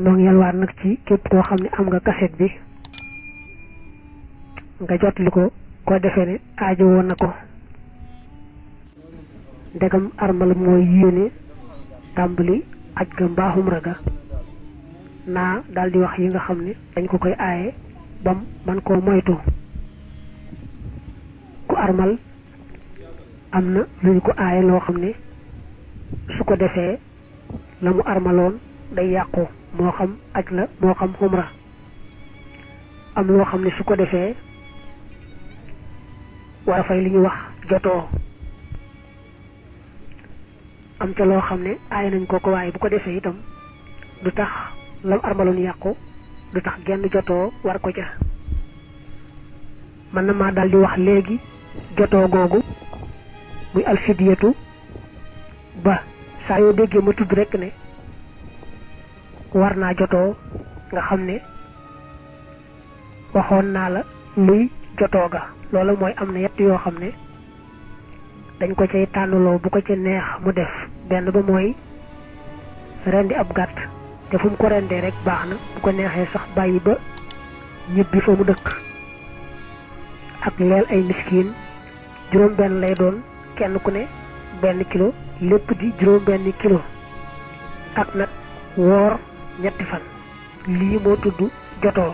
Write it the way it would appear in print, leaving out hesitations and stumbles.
noo ngi yalwaat nag ci képp koo xam ne am nga kaset bi nga jotli ko koo defee ne aajo woon na ko ndegam armal mooy yéene tàmbali aj ga mbaa umra ga naa daal di wax yi nga xam ne dañ ko koy aaye bam man koo moytu ku armal am na lu ñu ko aaye loo xam ne su ko defee la mu armaloon day yàqu moo xam aj la moo xam umra am loo xam ne su ko defee war a fay li ñuy wax jotoo am ca loo xam ne aaye nañ ko waaye bu ko defee itam du tax lam armaloon yàqu du tax genn jotoo war ko ca man na maa daal di wax léegi jotoo googu muy alfidiyatu ba saa yoo déggee ma tudd rekk ne war naa jotoo nga xam ne waxoon naa la luy jotoo ga loola mooy am na yett yoo xam ne dañ ko cay tànnaloo bu ko ci neex mu def benn ba mooy rendi ab gàtt te fu mu ko rendee rek baax na bu ko neexee sax bàyyi ba ñibbi fa mu dëkk ak leel ay miskiin juróom benn lay doon kenn ku ne benn kilo lépp di juróom benn kilo ak nag woor ñetti fan lii moo tudd jotoo.